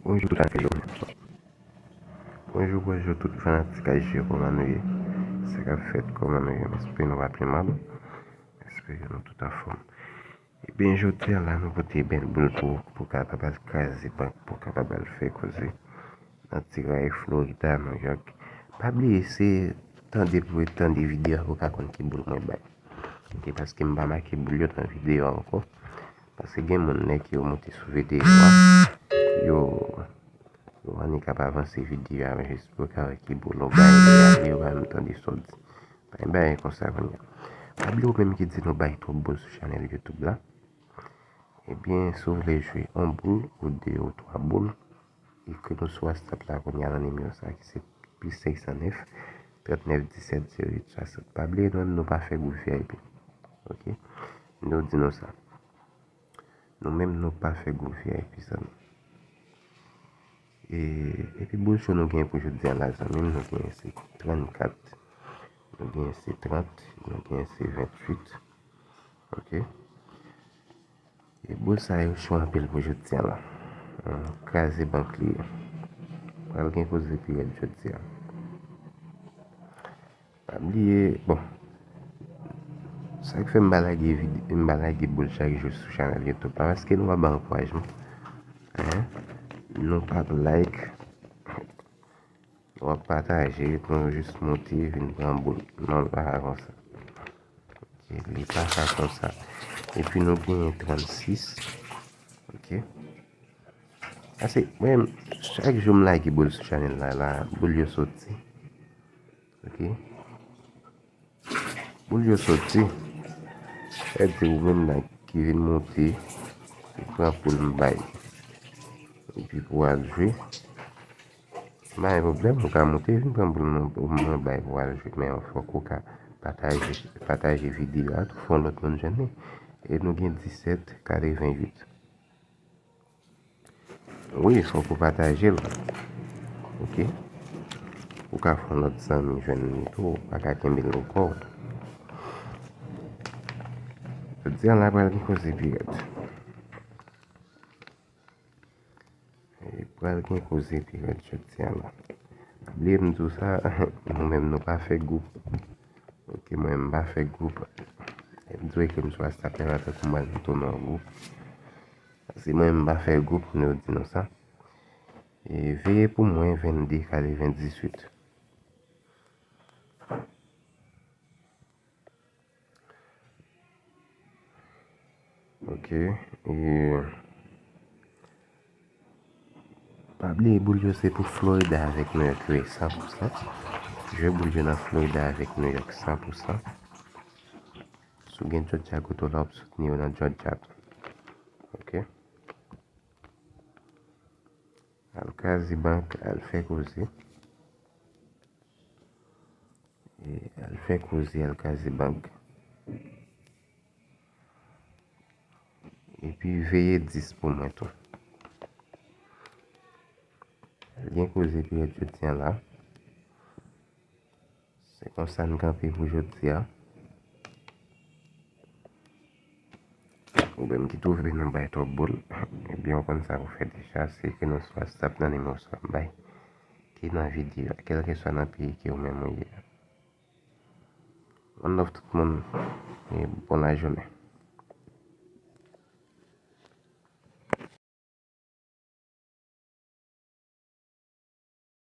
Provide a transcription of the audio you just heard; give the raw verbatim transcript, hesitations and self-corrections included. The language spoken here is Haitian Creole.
Bonjou tout fanatik yo. Bonjou, bonjou tout fanatik A J yo, kòman nou ye? Sa k ap fèt, kòman nou ye? M espere nou pa pi mal. M espere nou tout anfòm. Ebyen, jodi a la, nou pote bèl boul pou ou, pou w kapab al kraze bank, pou w kapab al fè koze nan ti ray Florida, New York. Pa bliye, se tande pou w tande videyo a pou w ka konn ki boul mwen bay. Ok, paske m pa make boul yo nan videyo a ankò. Paske gen moun, nèg yo monte sou videyo a, yo, yo annik ap avanse videyo a, men jis pou yo ka wè ki boul ou bay, yo pa menm tande sa w di. Pa gen bagay konsa kounye a. Pa bliye ou menm ki di nou bay twòp boul sou chanèl YouTube la. Ebyen, si w vle jwe yon boul, ou de, ou twa boul, ekri nou sou WhatsApp la kounye a nan nimewo sa ki se plis senk san nèf, trant nèf disèt zewo uit swasant. Pa bliye, nou menm nou pa fè gwoup V I P. Ok? Nou di nou sa. Nou menm nou pa fè gwoup V I P, zanmi. E, epi boul cho nou gen pou jodi a la, zanmi m, nou gen se trannkat, nou gen se trant, nou gen se venntuit. Ok? E boul sa yo cho anpil pou jodi a la. Hmm, kraze bank li ye. Pral gen koze pi rèd jodi a. Pa bliye, bon, sa k fè m pa lage vide-, m pa lage boul chak jou sou chanèl YouTube la, paske nou pa ban ankourajman. Hein? Nou pa like, nou pa pataje, nou jis monte, vin pran boul. Non, li pa ka konsa. Ok, li pa ka konsa. Epi nou genyen trannsis. Ok. Ase, mwen, chak jou m lage boul sou chanèl la, la, boul yo soti. Ok. Boul yo soti. Sa vle di ou menm la ki vin monte, ou pran boul m bay. Epi pou w al jwe. M pa gen pwoblèm, ou ka monte, vin pran boul mwen, mwen bay pou w al jwe. Men fòk ou ka pataje, pataje videyo a tou, fè yon lòt moun jwenn li. E nou gen disèt katreventuit. Wi, fòk ou pataje l. Ok? Ou ka fè yon lòt zanmi jwenn li tou, ou pa ka kenbe l nan kò w. Jodi a la pral gen koze pi rèd. E pral gen koze pi rèd jodi a la. Pa bliye m di w sa, nou menm nou pa fè gwoup. Ok, mwen m pa fè gwoup. E m di w ekri m sou WhatsApp la, tankou m pral mete w nan yon gwoup. Paske mwen m pa fè gwoup, nou di nou sa. E veye pou mwen vennde katrevendizuit. Ok. E pa bliye boul yo se pou Florida avèk New York yo ye san pou san. Jwe boul yo nan Florida avèk New York san pou san. Si w gen Georgia kote w la, w ap soutni yo nan Georgia tou. Ok. Al kraze bank, al fè koze. E al fè koze, al kraze bank. Epi veye dis pou mwen tou. Gen koze pi rèd jodi a la. Se konsa n kanpe pou jodi a. Ou menm ki twouve nou bay twòp boul, ebyen ou konn sa pou fè deja, se ekri nou sou WhatsApp nan nimewo sa w ap bay, ki nan videyo a, kèlkeswa nan peyi ke ou menm ou ye a. One love tout moun, e bon lajounen.